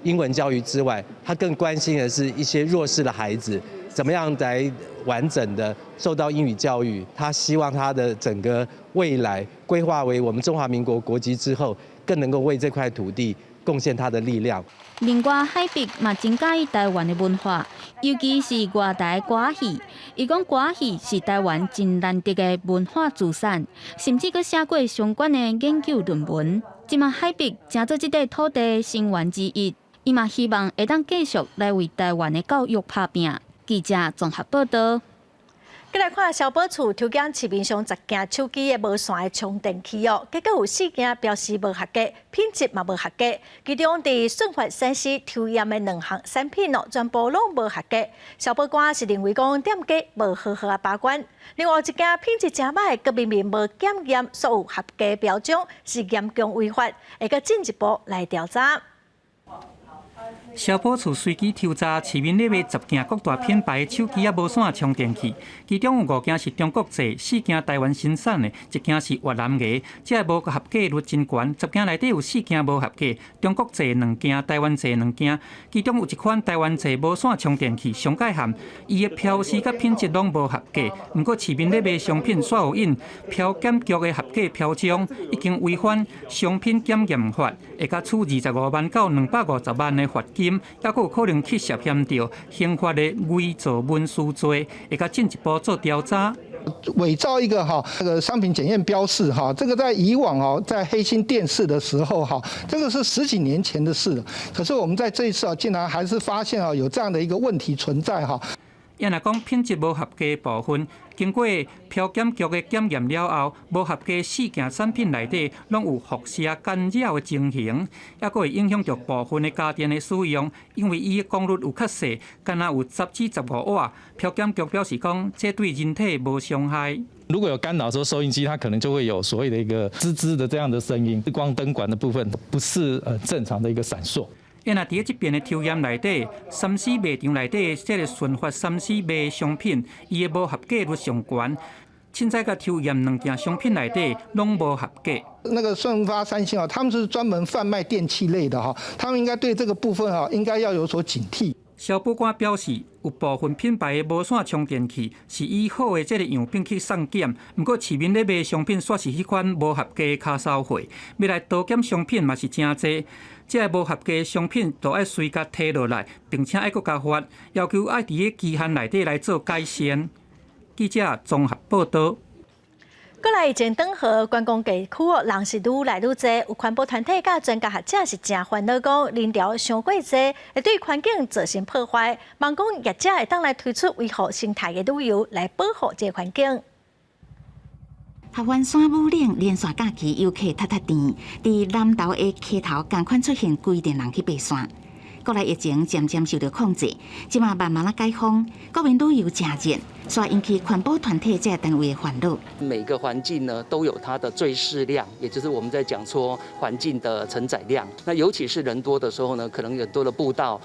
英文教育之外，他更關心的是一些弱勢的孩子，怎麼樣來完整的受到英語教育。他希望他的整個未來規劃為我們中華民國國籍之後，更能夠為這塊土地貢獻他的力量。另外，海碧嘛真佮意台灣的文化，尤其是外台歌仔戲。伊講歌仔戲是台灣真難得的文化資產，甚至閣寫過相關的研究論文。這馬海碧成做這塊土地成員之一，伊嘛希望會當繼續來為台灣的教育拍拚。記者綜合報道。閣來看消保處抽檢市面上10件手機的無線的充電器哦，結果有四件標示無合格，品質嘛無合格。其中佇順發三 C 抽驗的兩項產品哦，全部攏無合格。消保官是認為講店家無好好仔把關。另外一件品質誠䆀，閣明明無檢驗所有合格標準，是嚴重違法，會閣進一步來調查。消保處隨機抽查市面咧賣10件各大品牌手機仔無線充電器，其中有五件是中國製，四件台灣生產的，一件是越南的。這個無合格率真懸，10件內底有四件無合格，中國製兩件，台灣製兩件。其中有一款台灣製無線充電器上蓋譀，伊的標示佮品質攏無合格。毋過市面咧賣商品煞有印標檢局的合格標章，已經違反商品檢驗法，會共處25萬到250萬的罰金。抑閣有可能去涉嫌著刑法的偽造文書罪，會共進一步做調查。偽造一個哈，這個商品檢驗標示哈，這個在以往哦，在黑心電視的時候哈，這個是十幾年前的事了。可是我們在這一次啊，竟然還是發現啊，有這樣的一個問題存在哈。也若講品質無合格的部分，經過標檢局的檢驗了後，無合格四件產品內底攏有輻射干擾的情形，抑閣會影響著部分的家電的使用，因為伊的功率有較細，敢若有10至15瓦。標檢局表示講，這對人體無傷害。如果有干擾的時候，收音機它可能就會有所謂的一個吱吱的這樣的聲音，光燈管的部分不是正常的一個閃爍。也若佇咧這遍的抽驗內底，三 C 賣場內底這個順發三 C 賣商品，伊的無合格率上懸。凊彩共抽驗兩件商品內底攏無合格。那個順發三星啊，他們是專門販賣電器類的哈，他們應該對這個部分啊，應該要有所警惕。消保官表示，有部分品牌的無線充電器是以好的這个樣品去送檢，毋過市面咧賣商品煞是彼款無合格的跤梢貨，欲來刀檢商品嘛是誠濟。這个無合格商品都愛隨共提落來，並且愛閣共罰，要求愛佇咧期限內底來做改善。記者綜合報導。過來疫情轉好，觀光地區哦，人是愈來愈濟，有環保團體佮專家學者是誠煩惱，講人潮傷過濟，會對環境造成破壞。望講業者會當來推出維護生態的旅遊，來保護這個環境。合歡山武嶺連續假期遊客踢踢甜，佇南投的溪頭仝款出現規陣人去爬山。國內疫情漸漸受到控制，這馬慢慢仔解封，國民旅遊誠熱，煞引起環保團體這個單位的煩惱。每個環境呢都有它的最適量，也就是我們在講說環境的承載量。那尤其是人多的時候呢，可能很多的步道，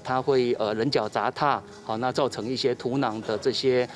它會人腳雜踏，好，那造成一些土壤的這些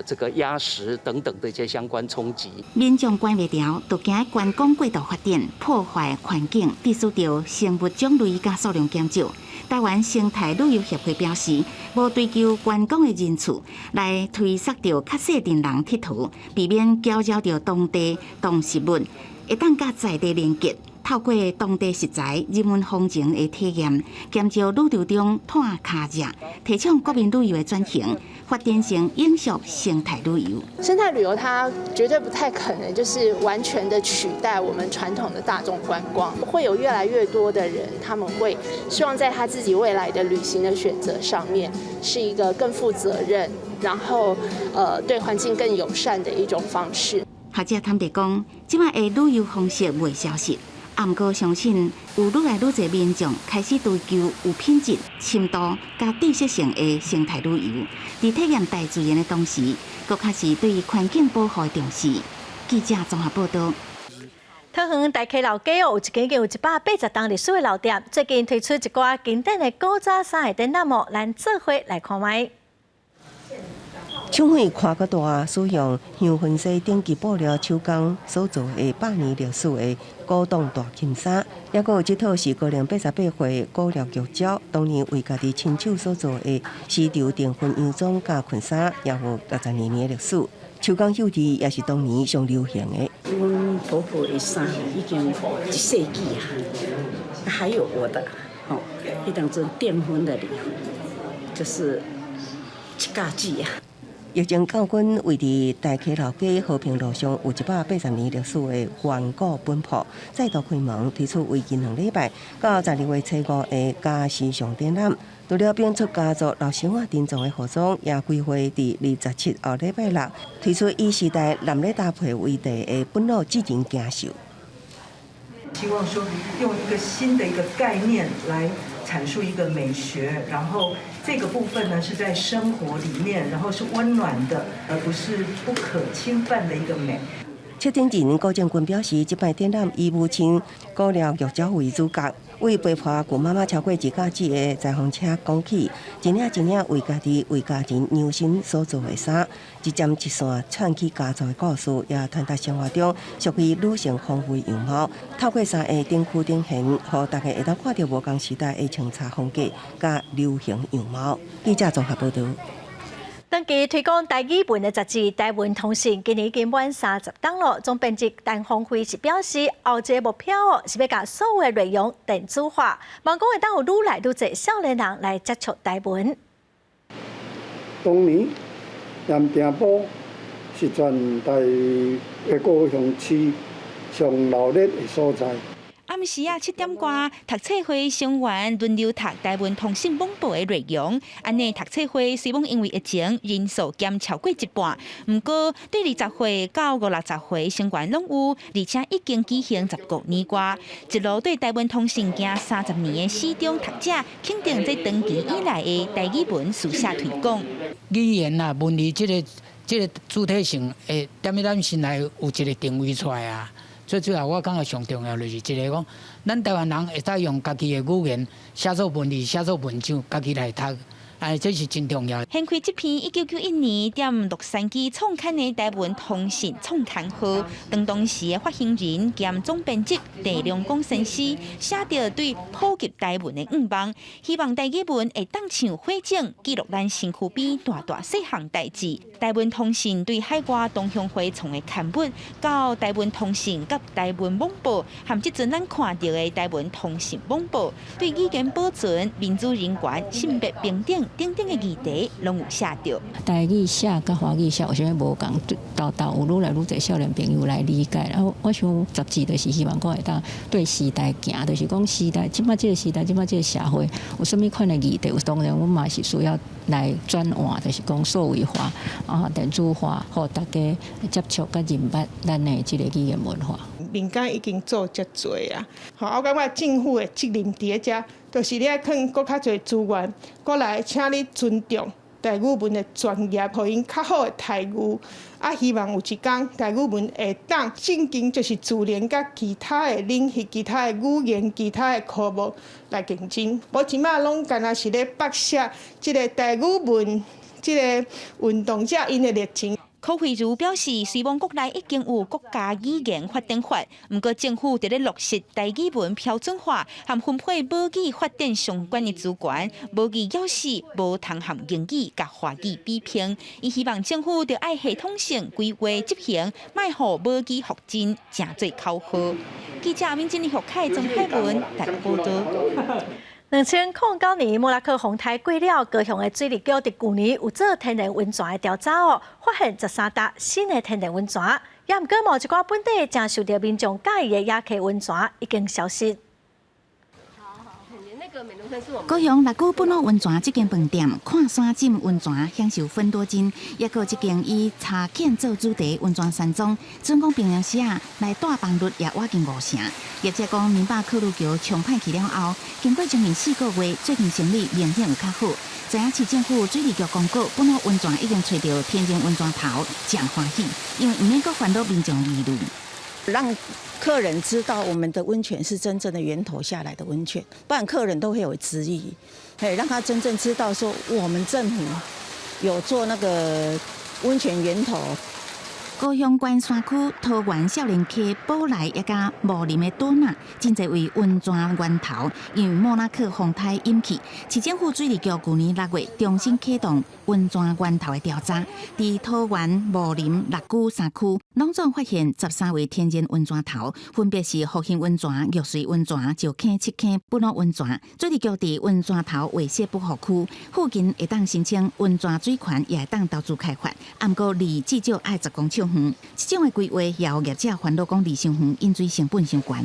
這個壓實等等的一些相關衝擊。民眾關袂牢，就驚觀光過度發展，破壞環境，致使著生物種類佮數量減少。台灣生態旅遊協會表示，無追求觀光的人次，來推捒著較細陣人𨑨迌，避免攪擾著當地動植物，會當佮在地連結，透過當地食材、人文風情的體驗，減少旅途中湠跤跡，提倡國民旅遊的轉型，發展成永續生態旅遊。生態旅遊它絕對不太可能就是完全的取代我們傳統的大眾觀光，會有越來越多的人，他們會希望在他自己未來的旅行的選擇上面，是一個更負責任，然後對環境更友善的一種方式。學者坦白講，這馬的旅遊方式未消失。啊，毋過相信有愈來愈濟民眾開始追求有品質、深度佮知識性的生態旅遊，佇體驗大自然的同時，閣較是對環境保護的重視。記者綜合報道。桃園大溪老街哦，有一間有180冬歷史的老店，最近推出一寡經典的古早衫的展覽哦，咱做伙來看覓。手繪寬閣大，使用香薰紗頂級布料手工所做的百年歷史的古董大襟衫，抑閣有這套是高齡88歲古廖玉嬌當年為家己親手所做的絲綢訂婚洋裝佮裙衫，也有60二年的歷史。手工繡字也是當年上流行的。阮婆婆的衫已經一世紀啊，還有我的，吼，彼當陣訂婚的禮服，就是一家子啊。疫情到今，位佇大溪老街和平路上有180年歷史的遠古本鋪再度開門，推出為期2禮拜到12月初5的家時尚展覽。除了展出家族老生仔珍藏的服裝，也規劃佇27號禮拜六推出以時代男女搭配為題的本老智人行秀。希望說用一個新的一個概念來闡述一個美學，然後這個部分呢是在生活裡面，然後是溫暖的，而不是不可侵犯的一個美。策展人郭正軍表示，這擺展覽以母親古廖玉嬌為主角，為陪伴舊媽媽超過一甲子的裁縫車講起，一領一領為家己為家人量身所做的衫，一針一線串起家族的故事，也傳達生活中屬於女性風味樣貌。透過衫的展區展現，予大家會當看著無仝時代的穿插風格佮流行樣貌。記者綜合報導。長期推廣台語文的雜誌《台文通信》，今年已經滿30冬囉。總編輯陳芳輝是表示，後一个目標哦，是欲共所有的內容電子化，望講會當有愈來愈濟少年人來接觸台文。當年鹽埕埔是全台的高雄市上鬧熱的所在。暗時啊7點外，讀冊會成員輪流讀台文通信網報的內容。按呢讀冊會雖罔因為疫情人數減超過一半，毋過對20歲到50、60歲成員攏有，而且已經舉行15年外，一路對台文通信行30年的死忠讀者，肯定這長期以來的台語文書寫推廣。語言啊，文字這個主體性，會踮咧咱心內有一個定位出來啊。最主要，我感覺上重要就是一个講，咱台灣人會使用家己的語言寫作文字、寫作文章，家己來讀，哎，這是真重要。掀開這篇1991年踮洛杉磯創刊的台文通信創刊號，當當時的發行人兼總編輯鄭良廣先生寫著對普及台文的願望，希望台語文會當像火種，記錄咱身軀邊大大細項代誌。台文通信對海外同鄉會創的刊物，到台文通信佮台文網報，含這陣咱看著的台文通信網報，對語言保存、民主人權、性別平等。等等的議題，攏有寫著。台語寫佮華語寫有啥物無仝，沓沓有愈來愈濟少年朋友來理解。啊，我想雜誌就是希望講會當對時代行，就是講時代，這擺這個時代，這擺這個社會有啥物款的議題，有當然阮嘛是需要來轉換，就是講數位化啊、電子化，予大家接觸佮認捌咱的這個語言文化。民間已經做遮濟啊，吼，我感覺政府的責任佇咧遮，就是你愛囥閣較濟資源過來，請你尊重台語文的專業，予𪜶較好的待遇。啊，希望有一工台語文會當正經就是自然佮其他的領域、其他的語言、其他的科目來競爭。無這擺攏干焦是咧剝削這个台語文這个運動者𪜶的熱情。柯惠如表示，雖罔國內已經有國家語言發展法，毋過政府佇咧落實台語文標準化和分配母語發展相關的資源，母語猶是無通和英語佮華語比拼。伊希望政府著愛系統性規劃執行，莫予母語復振成做口號。記者阿敏珍、何凱、曾海文台北報導。2009年莫拉克風颱過了，高雄的水利局佇舊年有做天然溫泉的調查哦，發現13焦新的天然溫泉，也毋過某一寡本地誠受著民眾佮意的野溪溫泉已經消失。高雄六龜本澳溫泉這間飯店，看山浸溫泉，享受芬多精，抑閣這間以柴犬做主題溫泉山莊，準講平常時啊來住房率也倚近五成。業者講，明霸客路橋重歹去了後，經過將近4個月，最近生意明顯有較好。知影市政府水利局公告，本澳溫泉已經揣著天然溫泉頭，誠歡喜，因為毋免閣煩惱民眾疑慮。讓客人知道我們的溫泉是真正的源頭下來的溫泉，不然客人都會有質疑。嘿，讓他真正知道說我們政府有做那個溫泉源頭。高雄關山區桃園少年溪寶來一家武林的島仔，真濟位溫泉源頭，因為莫拉克風颱引起，市政府水利局舊年6月重新啟動溫泉源頭的調查，佇桃園、武林、六龜三區，攏總發現13位天然溫泉頭，分別是復興溫泉、玉穗溫泉、石坑、七坑、本澳溫泉。水利局佇溫泉頭劃設保護區，附近會當申請溫泉水權，也會當投資開發。毋過離至少愛10公尺遠。這種的規劃也予業者煩惱，講離傷遠，飲水成本傷懸。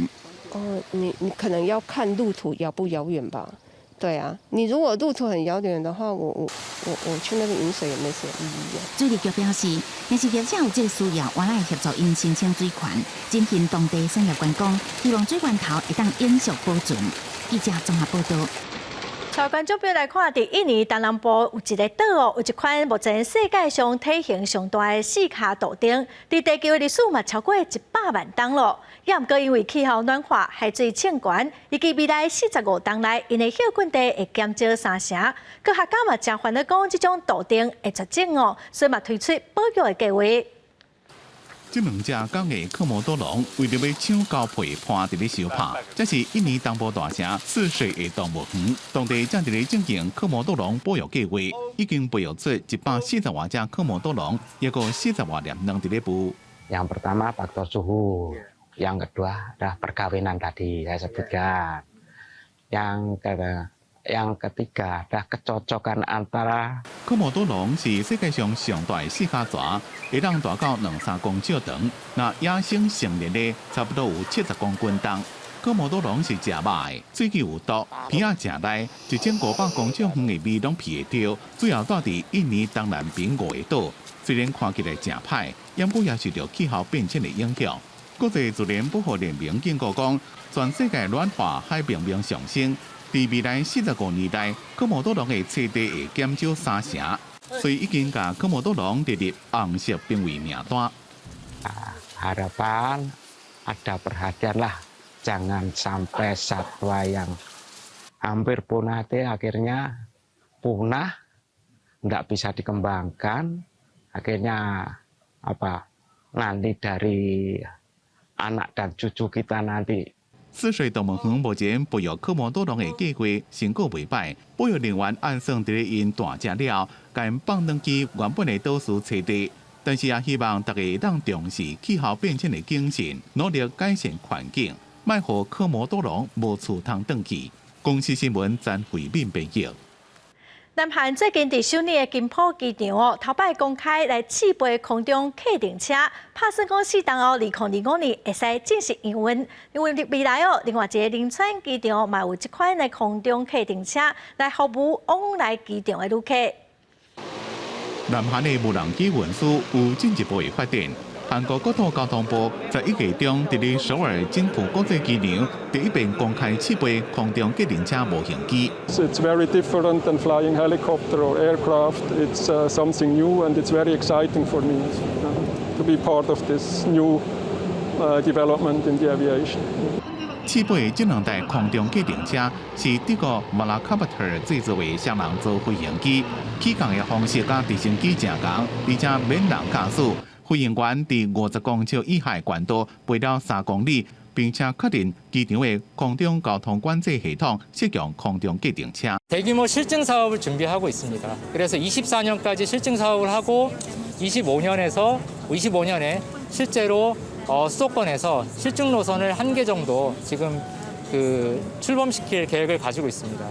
哦，你可能要看路途遙不遙遠吧？對啊，你如果路途很遙遠的話，我去那邊飲水也沒什麼意義啊。水利局表示，若是業者有這个需要，我來協助𪜶申請水權，進行當地產業觀光，希望水源頭會當永續保存。記者綜合報導。帶觀眾朋友來看，佇印尼東南部有一个島哦，有一款目前世界上體型上大的四跤杜鵑，佇地球的歷史嘛超過100萬冬咯。也毋過因為氣候暖化、海水升懸，預計未來45冬內，𪜶的歇睏地會減少三成。科學家嘛誠煩惱講，這種杜鵑會絕種哦，所以嘛推出保育的計劃。這兩隻狗的科摩多龍為著欲搶交配伴佇咧相拍，這是印尼東部大城泗水的動物園，當地正佇咧進行科摩多龍保育計劃，已經培育出140外隻科摩多龍，抑閣40外粒卵佇咧孵。 Yang pertama faktor suhu, yang kedua adalah perkawinan tadi saya sebutkan. Yang ketiga adalah kecocokan antara 科摩多龍是世界上上大的四跤蛇，會當大到兩三公尺長。若野生成年的差不多有70公斤重。科摩多龍是食肉的，喙齒有毒，鼻仔誠利，1500公尺遠的味攏鼻會著。主要住佇印尼東南邊五個島，雖然看起來誠歹，毋過也受著氣候變遷的影響。國際自然保護聯盟警告講，全世界暖化、海平面上升。佇未來45年內，科摩多龍的棲地會減少三成，所以已經共科摩多龍列入紅色瀕危名單。 Harapan ada perhatian lah, jangan sampai satwa yang hampir punah itu akhirnya punah, nggak bisa dikembangkan, akhirnya apa nanti dari anak dan cucu kita nanti 泗水動物園目前保育科摩多龍的計劃成果袂歹，保育人員按算佇咧𪜶大隻了，共𪜶放轉去原本的島嶼棲地。但是也希望大家會當重視氣候變遷的精神，努力改善環境，莫予科摩多龍無厝通轉去。公視新聞詹慧敏編譯。南韓最近佇首爾的金浦機場哦，頭擺公開來試飛空中客運車，拍算講四冬後2025年會使正式營運。因為未來哦，另外一个仁川機場嘛有這款的空中客運車來服務往來機場的旅客。南韓的無人機運輸有進一步的發展。韓國國土交通部在一月中，佇咧首爾金浦國際機場第一遍公開試飛空中計程車模型機。 It's very different than flying helicopter or aircraft. It's something new and it's very exciting for me to be part of this new development in the aviation. 試飛的這兩台空中計程車是德國馬拉卡伯特製造的雙人座飛行機，起降的方式佮直升機誠仝，而且免人駕駛。飛行員佇50公尺以下懸度飛了3公里，並且確認機場的空中交通管制系統適用空中計程車。 대규모 실증 사업을 준비하고 있습니다. 그래서 24년까지 실증 사업을 하고 25년에서 25년에 실제로 수도권에서 실증 노선을 한 개 정도 지금 그 출범시킬 계획을 가지고 있습니다.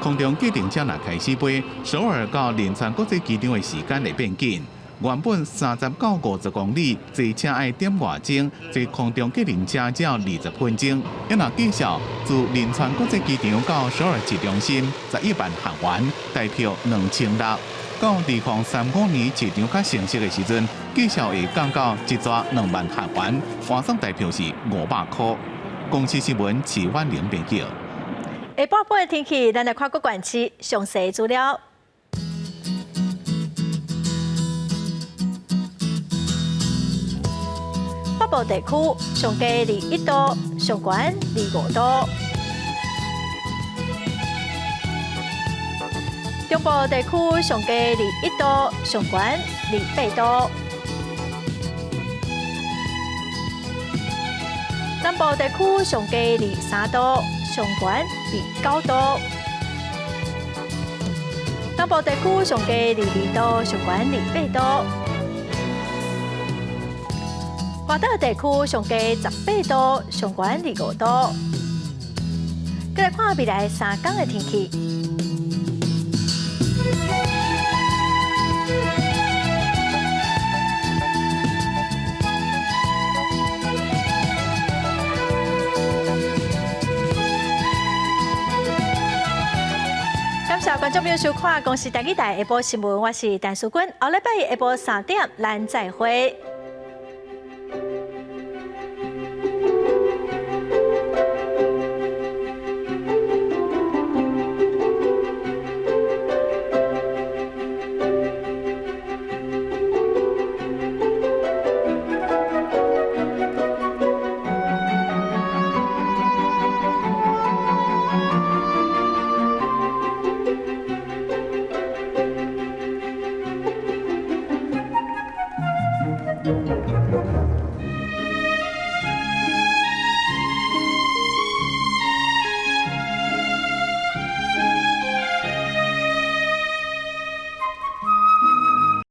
空中計程車若開始飛，首爾到仁川國際機場的時間會變緊。原本30到50公里，坐車愛點外鐘，坐空中計程車只要20分鐘。一若計數，自仁川國際機場到首爾市中心，11萬韓元，台票2600。到2035年市場較成熟的時陣，計數會降到一逝2萬韓元，換算台票是500塊。公視新聞徐婉玲編輯。下晡晡的天氣，咱來看各縣市詳細資料。北部地區上低21度，上懸25度；中部地區上低21度，上懸28度；南部地區上低23度，上懸29度；東部地區上低22度，上懸28度。華東地區上低18度，上懸25度。閣來看未來3工的天氣。感謝觀眾朋友收看《公視台語台下晡新聞》，我是陳淑君。後禮拜下晡3點，咱再會。